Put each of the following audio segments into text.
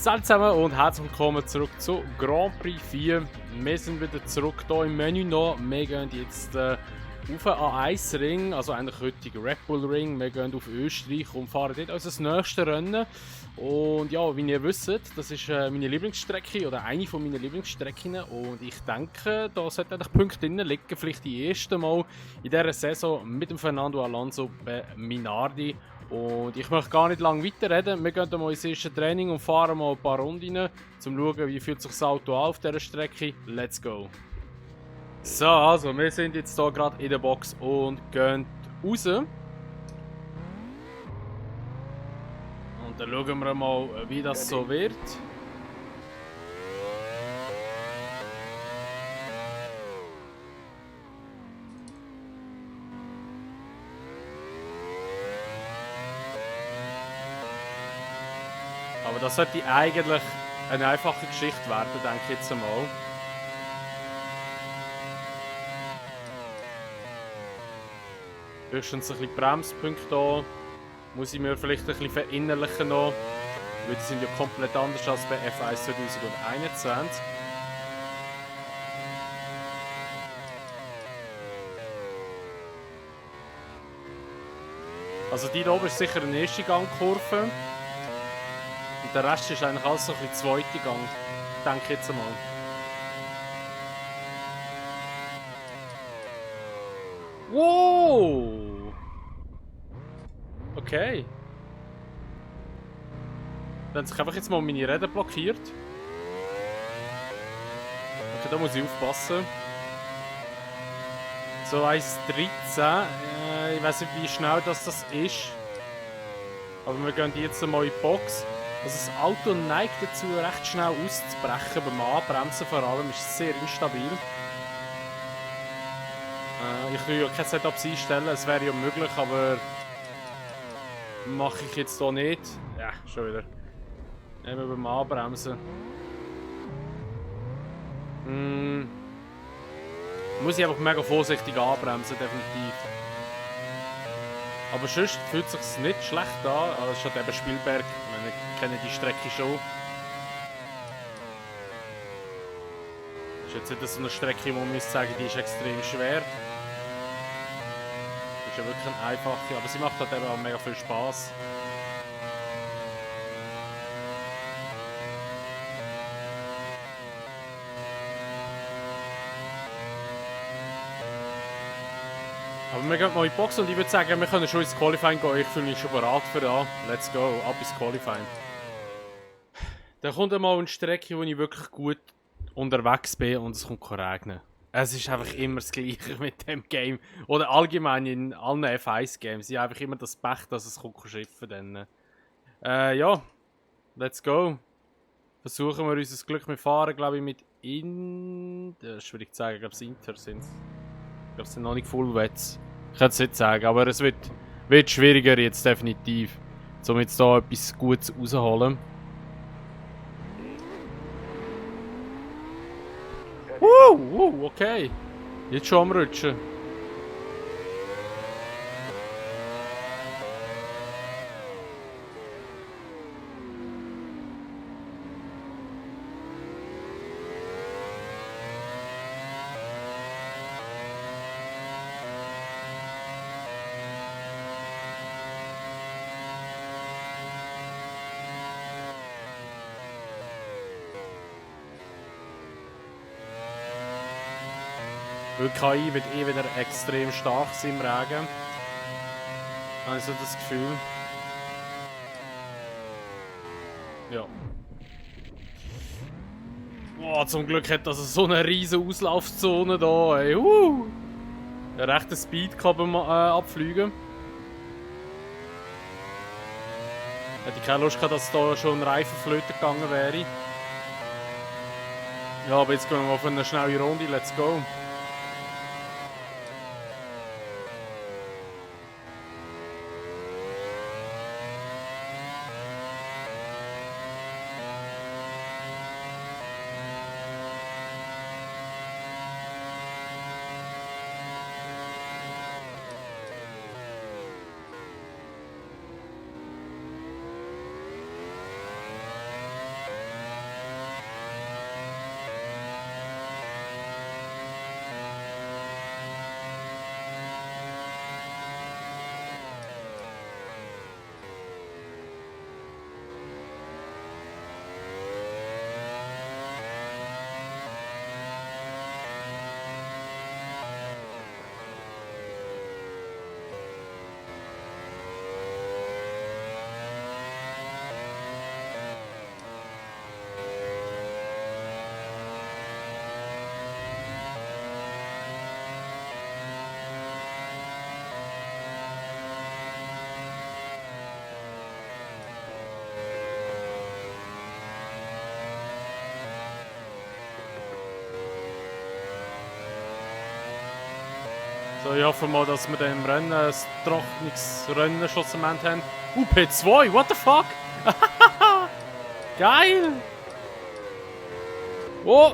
Salut zusammen und herzlich willkommen zurück zu Grand Prix 4. Wir sind wieder zurück hier im Menü noch. Wir gehen jetzt auf den A1-Ring, also eigentlich heutigen Red Bull Ring. Wir gehen auf Österreich und fahren dort unser nächstes Rennen. Und ja, wie ihr wisst, das ist meine Lieblingsstrecke oder eine von meinen Lieblingsstrecken. Und ich denke, da sollten eigentlich Punkte drin liegen. Vielleicht die erste Mal in dieser Saison mit dem Fernando Alonso bei Minardi. Und ich möchte gar nicht lange weiterreden. Wir gehen mal ins erste Training und fahren mal ein paar Runden, um zu schauen, wie fühlt sich das Auto an auf dieser Strecke. Let's go! So, also wir sind jetzt hier gerade in der Box und gehen raus. Und dann schauen wir mal, wie das so wird. Aber das sollte eigentlich eine einfache Geschichte werden, denke ich jetzt einmal. Höchstens ein bisschen Bremspunkte hier. Muss ich mir vielleicht ein bisschen verinnerlichen noch. Weil die sind ja komplett anders als bei F1 2021. Also die da oben ist sicher eine erste Gangkurve. Und der Rest ist eigentlich alles so ein bisschen zweite Gang. Denke ich jetzt einmal. Wow! Okay. Dann haben sich einfach jetzt mal meine Räder blockiert. Okay, da muss ich aufpassen. So 1,13. Ich weiß nicht, wie schnell das ist. Aber wir gehen jetzt mal in die Box. Also das Auto neigt dazu, recht schnell auszubrechen. Beim Anbremsen vor allem ist es sehr instabil. Ich will ja kein Setup einstellen, es wäre ja möglich, aber mache ich jetzt hier nicht. Ja, schon wieder. Nehmen wir beim Anbremsen. Muss ich einfach mega vorsichtig anbremsen, definitiv. Aber sonst fühlt es sich nicht schlecht an. Also statt eben Spielberg, wir kennen die Strecke schon. Das ist jetzt nicht so eine Strecke, wo man sagen die ist extrem schwer. Das ist ja wirklich eine einfache, aber sie macht halt eben auch mega viel Spaß. Aber wir gehen mal in die Box und ich würde sagen, wir können schon ins Qualifying gehen. Ich fühle mich schon bereit für das. Let's go, ab ins Qualifying. Dann kommt einmal eine Strecke, wo ich wirklich gut unterwegs bin und es kommt regnen. Es ist einfach immer das Gleiche mit dem Game. Oder allgemein in allen F1-Games. Ich habe einfach immer das Pech, dass es kommt schiffen dann. Ja, let's go. Versuchen wir unser Glück. Wir fahren, glaube ich, mit das ist schwierig zu sagen. Ich glaube, es Inter sind es. Ich glaube, es sind noch nicht Full Wets. Ich kann es nicht sagen, aber es wird schwieriger jetzt definitiv. Um jetzt da etwas Gutes rausholen. Okay. Jetzt schon am Rutschen. Weil die KI wird eh wieder extrem stark sein im Regen. Habe ich so das Gefühl. Ja. Boah, zum Glück hat das so eine riesige Auslaufzone da. Ey. Ein rechter Speed kann beim Abfliegen. Hätte ich keine Lust gehabt, dass da schon ein Reifen flöten gegangen wäre. Ja, aber jetzt gehen wir mal auf eine schnelle Runde. Let's go. So, ich hoffe mal, dass wir dann im Rennen ein Trocknungsrennen schlussendlich haben. P2, what the fuck? Geil! Oh.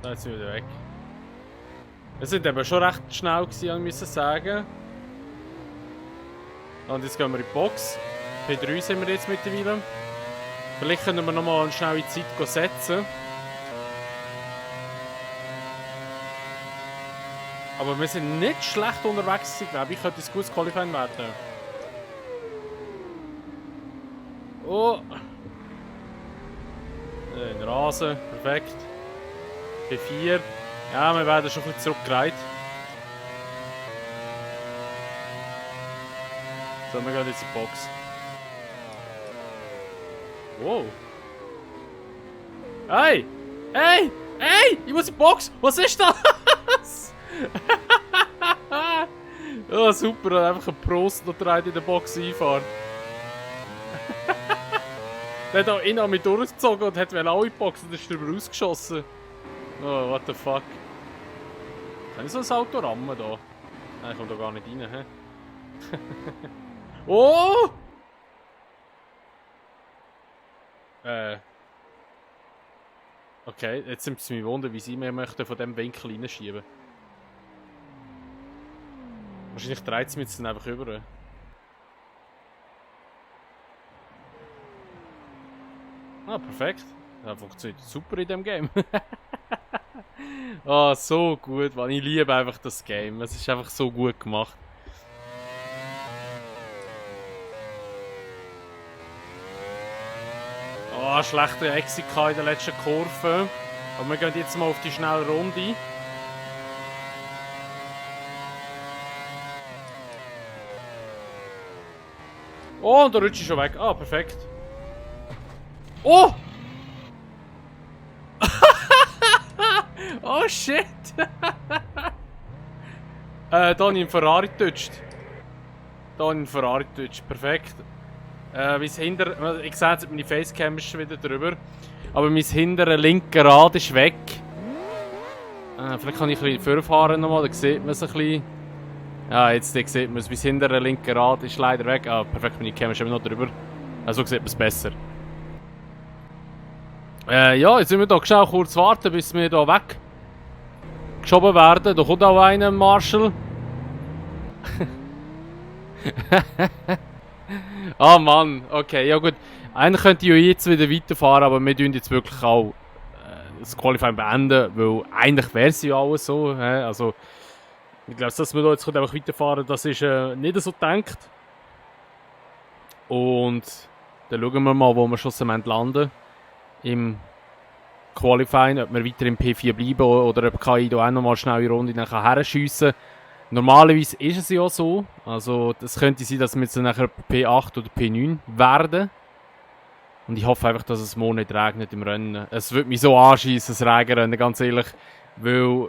Da ist sie wieder weg. Wir sind eben schon recht schnell gewesen, müssen sagen. Und jetzt gehen wir in die Box. P3 sind wir jetzt mittlerweile. Vielleicht können wir nochmal eine schnelle Zeit setzen. Aber wir sind nicht schlecht unterwegs, glaube ich. Könnte ein gutes Qualifying werden. Oh! Den Rasen, perfekt. P4. Ja, wir werden schon gut zurückgeleitet. So, wir gehen jetzt in die Box. Wow! Hey! Hey! Hey! Ich muss in die Box! Was ist das? Ja, super, einfach ein Prost noch in der Box einfahren. Der hat auch ihn an mich durchgezogen und hat auch in die Box und ist drüber rausgeschossen. Oh, what the fuck. Kann ich so ein Auto rammen da? Nein, ich komme da gar nicht rein, hä? Oh! Okay, jetzt sind sie mich wundern, wie sie mir möchten von diesem Winkel reinschieben. Wahrscheinlich dreht sie mich jetzt dann einfach über. Ah, perfekt. Das funktioniert super in diesem Game. Ah, so gut, Mann. Ich liebe einfach das Game. Es ist einfach so gut gemacht. Ah, schlechter Exit in der letzten Kurve. Aber wir gehen jetzt mal auf die schnelle Runde. Oh, und der rutscht schon weg. Ah, perfekt. Oh! Oh shit! Da habe ich einen Ferrari getatscht. Perfekt. Mein hinter... Ich sehe jetzt, meine Facecam ist schon wieder drüber. Aber mein hintere linke Rad ist weg. Vielleicht kann ich ein bisschen vorfahren nochmal, da sieht man es ein bisschen. Ja, jetzt sieht man es. Mein hintere linke Rad ist leider weg. Ah, perfekt, meine Cam ist immer noch drüber. Also sieht man es besser. Ja, jetzt müssen wir hier schnell kurz warten, bis wir hier weggeschoben werden. Da kommt auch einer, Marshall. Ah Mann, okay, ja gut. Eigentlich könnte ich ja jetzt wieder weiterfahren, aber wir tun jetzt wirklich auch das Qualifying beenden, weil eigentlich wäre es ja alles so. Also, ich glaube, dass wir da jetzt einfach weiterfahren, das ist nicht so gedacht. Und dann schauen wir mal, wo wir schlussendlich landen. Im Qualifying, ob wir weiter im P4 bleiben oder ob KI da auch nochmal schnell in Runde herschiessen kann. Normalerweise ist es ja so, also das könnte sein, dass wir jetzt nachher P8 oder P9 werden. Und ich hoffe einfach, dass es morgen nicht regnet im Rennen. Es würde mich so anschiessen, das Regenrennen, ganz ehrlich, weil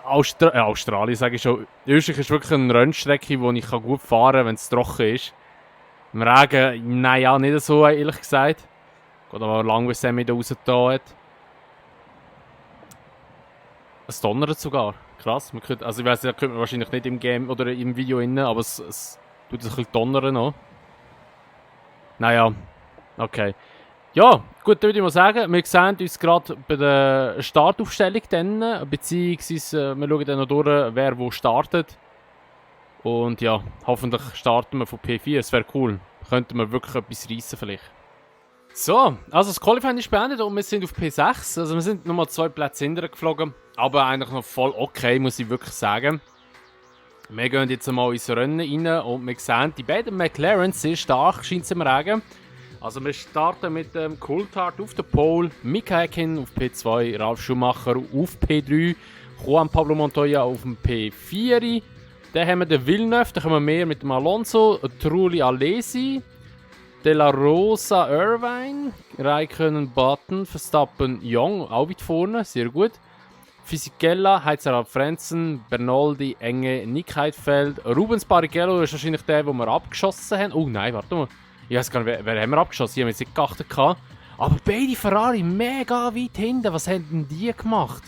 Australien, sage ich schon, Österreich ist wirklich eine Rennstrecke, wo ich gut fahren kann, wenn es trocken ist. Im Regen, nein, ja, nicht so, ehrlich gesagt. Geht aber lang, bis er wieder rausgetan hat. Es donnert sogar. Krass. Man könnte, also ich weiss, das könnte man wahrscheinlich nicht im Game oder im Video innen, aber es tut ein bisschen donnern noch. Naja, okay. Ja, gut, dann würde ich mal sagen, wir sehen uns gerade bei der Startaufstellung dann, beziehungsweise wir schauen dann noch durch, wer wo startet. Und ja, hoffentlich starten wir von P4, es wäre cool. Könnten wir wirklich etwas reissen vielleicht. So, also das Qualifying ist beendet und wir sind auf P6. Also wir sind nochmal 2 Plätze hinterher geflogen. Aber eigentlich noch voll okay, muss ich wirklich sagen. Wir gehen jetzt mal ins Rennen rein und wir sehen, die beiden McLarens sehr stark, scheint es im Regen. Also wir starten mit dem Coulthard auf der Pole, Mika Häkkinen auf P2, Ralf Schumacher auf P3, Juan Pablo Montoya auf dem P4. Dann haben wir den Villeneuve, dann kommen wir mehr mit dem Alonso, Trulli Alesi, De La Rosa Irvine, Räikkönen Button, Verstappen Young, auch weit vorne, sehr gut. Fisichella, Heizerl Frenzen, Bernoldi, Enge, Nick Heidfeld, Rubens Barrichello ist wahrscheinlich der, den wir abgeschossen haben. Oh nein, warte mal. Ich weiß gar nicht, wer haben wir abgeschossen? Ich habe jetzt nicht geachtet. Aber beide Ferrari mega weit hinten. Was haben denn die gemacht?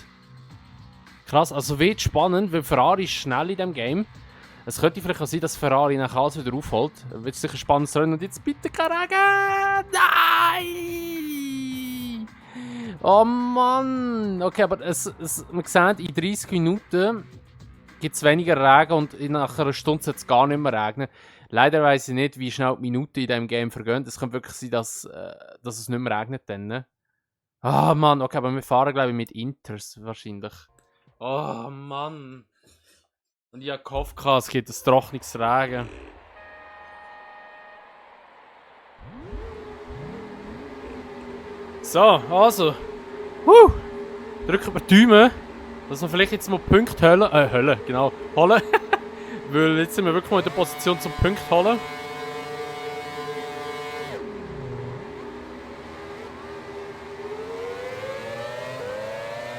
Krass, also wird spannend, weil Ferrari ist schnell in diesem Game. Es könnte vielleicht auch sein, dass Ferrari nach alles wieder aufholt. Wird sicher spannend sein. Und jetzt bitte kein Regen! Nein! Oh Mann! Okay, aber man sieht, in 30 Minuten gibt es weniger Regen und nach einer Stunde sollte es gar nicht mehr regnen. Leider weiss ich nicht, wie schnell die Minuten in diesem Game vergehen. Es könnte wirklich sein, dass es nicht mehr regnet dann. Ah Mann, okay, aber wir fahren glaube ich mit Inters wahrscheinlich. Oh Mann. Und ich habe gehofft, es gibt ein trockenes Regen. So, also. Drücken wir die Daumen, dass wir vielleicht jetzt mal Punkte holen. Weil jetzt sind wir wirklich mal in der Position zum Punkt holen.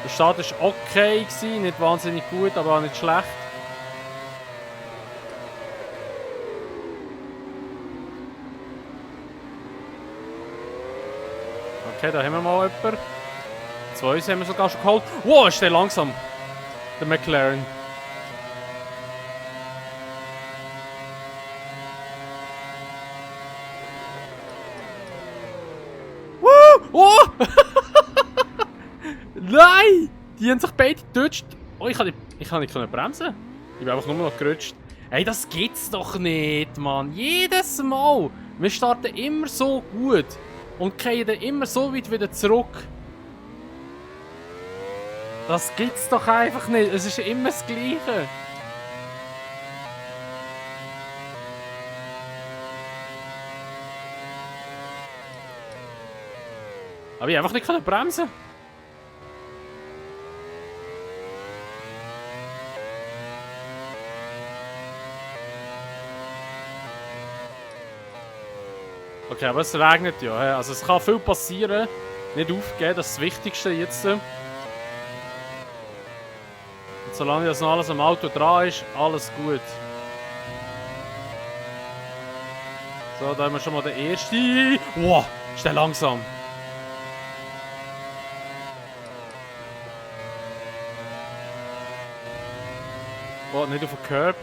Der Start war okay, nicht wahnsinnig gut, aber auch nicht schlecht. Okay, da haben wir mal jemanden. 2 haben wir sogar schon geholt. Wow, ist der langsam. Der McLaren. Oh! Nein! Die haben sich beide getutscht. Oh, ich kann nicht bremsen. Ich bin einfach nur noch gerutscht. Ey, das gibt's doch nicht, Mann. Jedes Mal. Wir starten immer so gut. Und gehen dann immer so weit wieder zurück. Das gibt's doch einfach nicht. Es ist immer das Gleiche. Aber ich einfach nicht bremsen. Okay, aber es regnet ja. Also es kann viel passieren. Nicht aufgeben, das ist das Wichtigste jetzt. Und solange das noch alles am Auto dran ist, alles gut. So, da haben wir schon mal den ersten. Wow, ist der langsam. Oh, nicht auf den Curb.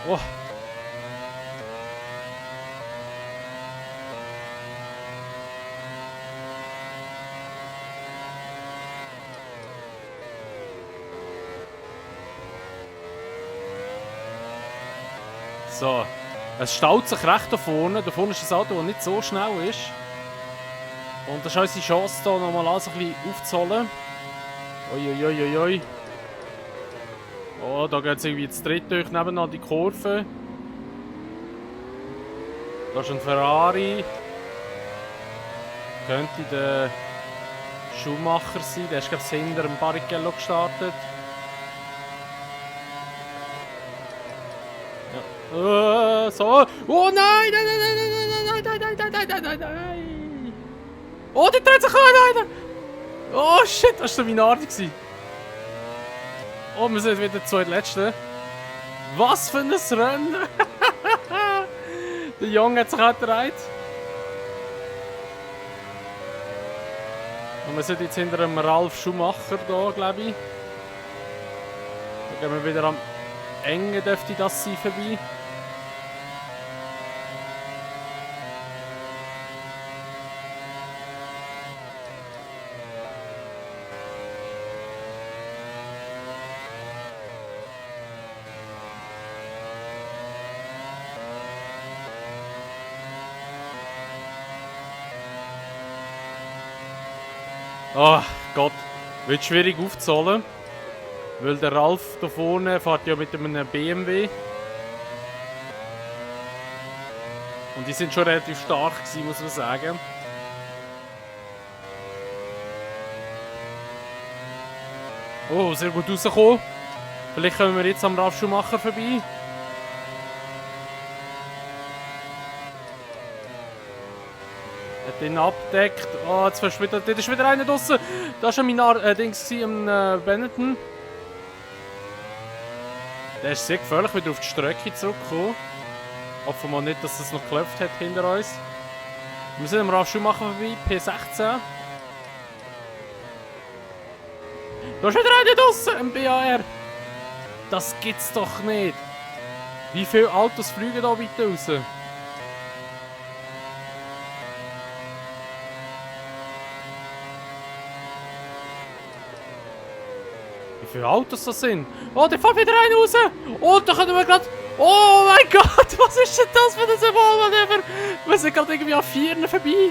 Oh. So, es staut sich recht da vorne. Da vorne ist ein Auto, das nicht so schnell ist. Und das ist unsere Chance, hier nochmal alles ein bisschen aufzuholen. Uiuiuiui. Oh, da geht es irgendwie das dritte durch nebenan die Kurve. Da ist ein Ferrari. Könnte der Schumacher sein. Der ist glaube ich hinter dem Barrichello gestartet. Ja. So. Oh nein! Nein! Oh, der dreht sich an! Oh shit, das war so Minardi. Oh, wir sind wieder zu den Letzten. Was für ein Rennen! Der Junge hat sich auch gedreht. Und wir sind jetzt hinter dem Ralf Schumacher da, glaube ich. Da gehen wir wieder am Engen, dürfte das sein, vorbei. Oh Gott, wird schwierig aufzuholen. Weil der Ralf da vorne fährt ja mit einem BMW. Und die sind schon relativ stark gewesen, muss man sagen. Oh, sehr gut rausgekommen. Vielleicht kommen wir jetzt am Ralf Schumacher vorbei. Hat ihn abgedeckt. Oh, jetzt ist wieder einer draussen. Da war mein Dings am Benetton. Der ist sehr gefährlich, wieder auf die Strecke zurückgekommen. Hoffen wir nicht, dass es noch geklopft hat hinter uns. Wir sind am Ralf Schumacher vorbei, P16. Da ist wieder einer draussen, ein BAR. Das gibt's doch nicht. Wie viele Autos fliegen da bitte raus? Wie viele Autos das sind? Oh, da fährt wieder einer raus! Oh, da können wir gerade... Oh mein Gott, was ist denn das für ein Symbolmanöver? Wir sind gerade irgendwie an 4 vorbei.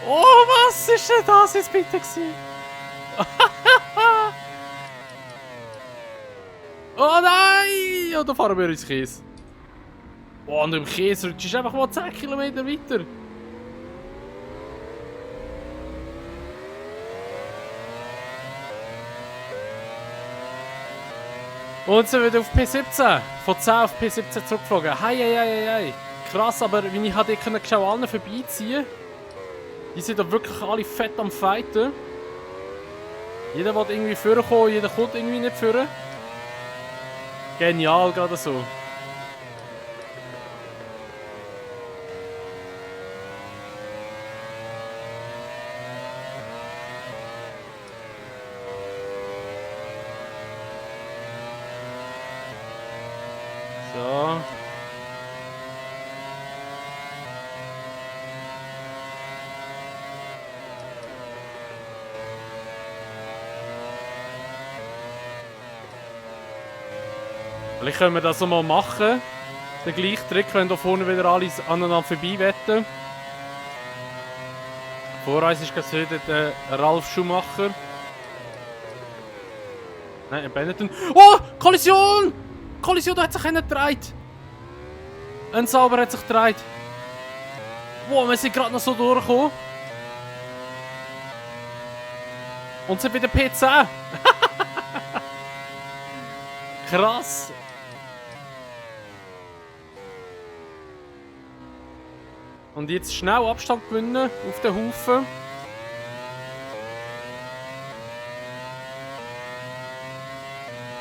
Oh, was ist denn das jetzt bitte gewesen? Oh nein! Und da fahren wir ins Käse. Oh, und im Käse rutschst du einfach mal 10 Kilometer weiter. Und sind wieder auf P17. Von 10 auf P17 zurückgeflogen. Hei, hei, hei, hei. Krass, aber wie ich hatte schon allen vorbeiziehen. Die sind da wirklich alle fett am Fighten. Jeder will irgendwie vorkommen, jeder kommt irgendwie nicht vor. Genial, gerade so. So. Vielleicht können wir das so mal machen. Den gleichen Trick, wenn da vorne wieder alle aneinander vorbei wetten. Vor uns ist gerade wieder der Ralf Schumacher. Nein, Benetton. Oh! Kollision! Kollision, da hat sich einer gedreht. Ein Sauber hat sich gedreht. Wow, wir sind gerade noch so durchgekommen. Und sind wieder P10. Krass. Und jetzt schnell Abstand gewinnen auf den Haufen.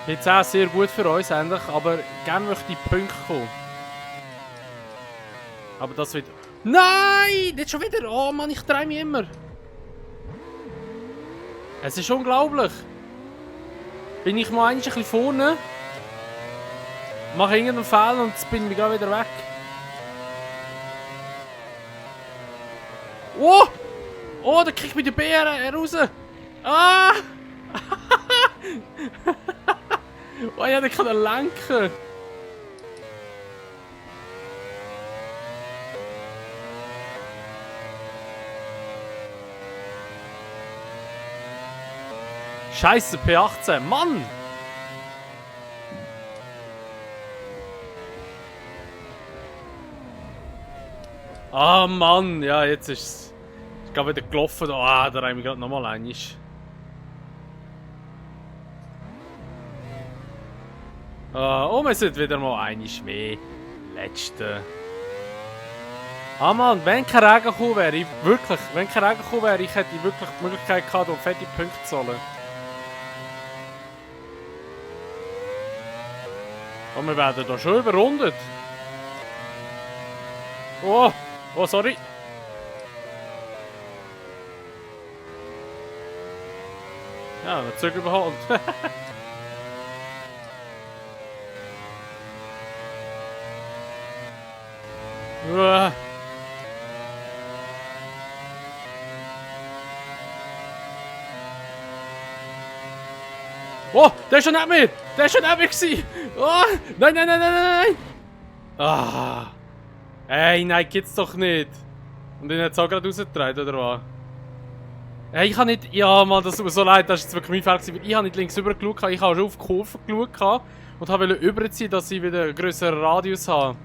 P10 sehr gut für uns eigentlich, aber gerne möchte ich Punkte kommen. Aber das wird... Nein! Nicht schon wieder! Oh Mann, ich drehe mich immer. Es ist unglaublich. Bin ich mal ein bisschen vorne, mache irgendeinen Fehler und jetzt bin ich wieder weg. Oh! Oh, da kriegt mich der Bär raus! Ah! Oh ja, der kann er lenken! Scheiße, P18, Mann! Ah, Mann, ja, jetzt ist es. Ich glaube wieder gelaufen. Ah, da haben wir gerade nochmal einmal. Oh, wir sind wieder mal einmal mehr. Letzte. Ah, Mann, wenn kein Regen gekommen wäre, ich wirklich, wenn kein Regen gekommen wäre, ich hätte wirklich die Möglichkeit gehabt, um fette Punkte zu holen. Oh, wir werden da schon überrundet. Oh, oh, sorry. Ja, der Zug überholt. Oh, der ist schon neben mir! Der ist schon neben mir gewesen! Oh, nein, nein, nein, nein, nein! Ah! Ey, nein, geht's doch nicht! Und den hat es auch gerade rausgetragen, oder was? Hey, ich habe nicht... Ja, Mann, das tut mir so leid, das ist jetzt wirklich mein Fehler gewesen. Ich habe nicht links rüber geschaut, ich habe schon auf die Kurve geschaut und wollte überziehen, dass ich wieder einen grösseren Radius habe.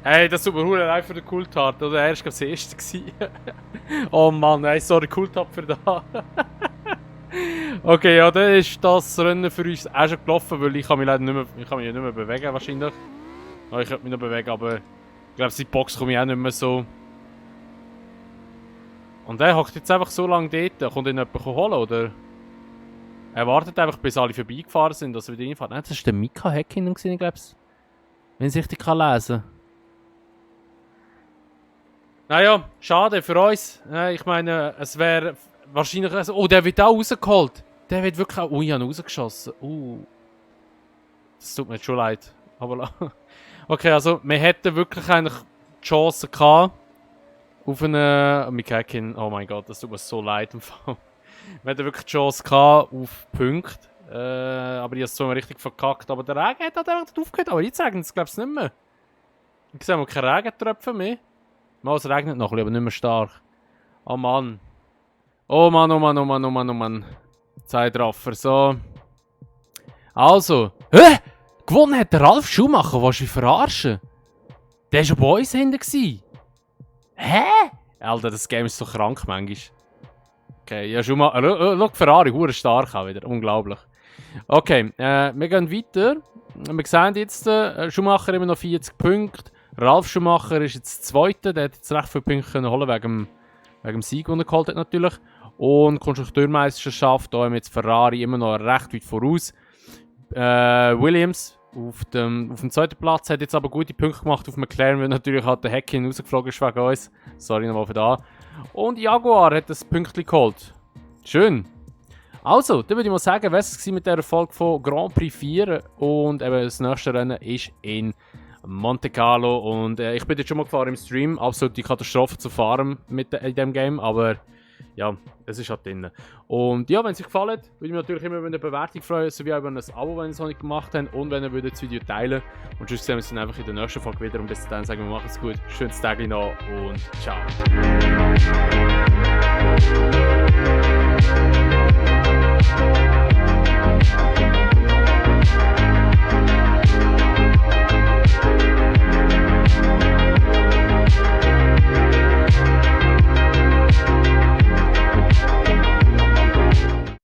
Hey, das tut mir verdammt leid für den Cooltart, oder? Er war glaube ich das erste. Oh Mann, hey, sorry, Cooltart für da. Okay, ja, dann ist das Rennen für uns auch schon gelaufen, weil ich kann mich leider nicht mehr, ich kann mich nicht mehr bewegen wahrscheinlich. Ja, ich könnte mich noch bewegen, aber ich glaube, die Box komme ich auch nicht mehr so. Und er hockt jetzt einfach so lange dort. Kommt ihn jemand holen, oder? Er wartet einfach, bis alle vorbeigefahren sind, dass er wieder reinfahren. Nein, das war der Mika Häkkinen, glaube ich. Wenn ich es richtig lesen kann. Naja, schade für uns. Ich meine, es wäre wahrscheinlich... Oh, der wird auch rausgeholt. Der wird wirklich auch... Oh, ich habe ihn rausgeschossen. Das tut mir jetzt schon leid. Aber... Okay, also wir hätten wirklich eigentlich die Chance gehabt auf einen... McKakin, oh mein Gott, das tut mir so leid im Fall. Wir hätten wirklich die Chance gehabt auf Punkte. Aber ich habe es so richtig verkackt. Aber der Regen hat halt einfach nicht aufgehört. Aber jetzt sagen es, glaube ich, nicht mehr. Ich sehe mal keine Regentröpfe mehr. Mal, es regnet noch, aber nicht mehr stark. Oh Mann. Oh Mann, oh Mann, oh Mann, oh Mann, oh Mann. Zeitraffer, so. Also. Hä? Gewonnen hat der Ralf Schumacher, willst du mich verarschen? Der war schon bei uns hinten. Hä? Alter, das Game ist so krank manchmal. Okay, ja, Schumacher. Schau, Ferrari, hure stark auch wieder. Unglaublich. Okay, wir gehen weiter. Wir sehen jetzt, Schumacher immer noch 40 Punkte. Ralf Schumacher ist jetzt Zweiter. Der hat jetzt recht viele Punkte können holen wegen dem Sieg, den er geholt hat natürlich. Und Konstrukteurmeisterschaft, da haben wir jetzt Ferrari immer noch recht weit voraus. Williams auf dem zweiten Platz hat jetzt aber gute Punkte gemacht auf McLaren, weil natürlich hat der Häkkinen rausgeflogen ist wegen uns. Sorry nochmal für das. Und Jaguar hat das Pünktchen geholt. Schön. Also, dann würde ich mal sagen, was war mit dieser Folge von Grand Prix 4 und eben das nächste Rennen ist in Monte Carlo und ich bin jetzt schon mal gefahren im Stream, absolute Katastrophe zu fahren in diesem Game, aber ja, es ist halt drin. Und ja, wenn es euch gefallen hat, würde ich mich natürlich immer über eine Bewertung freuen, sowie auch über ein Abo, wenn ihr es noch nicht gemacht habt und wenn ihr das Video teilen würdet. Und sonst sehen wir uns dann einfach in der nächsten Folge wieder und bis dahin sagen wir, macht's gut, schönes Tag noch und ciao.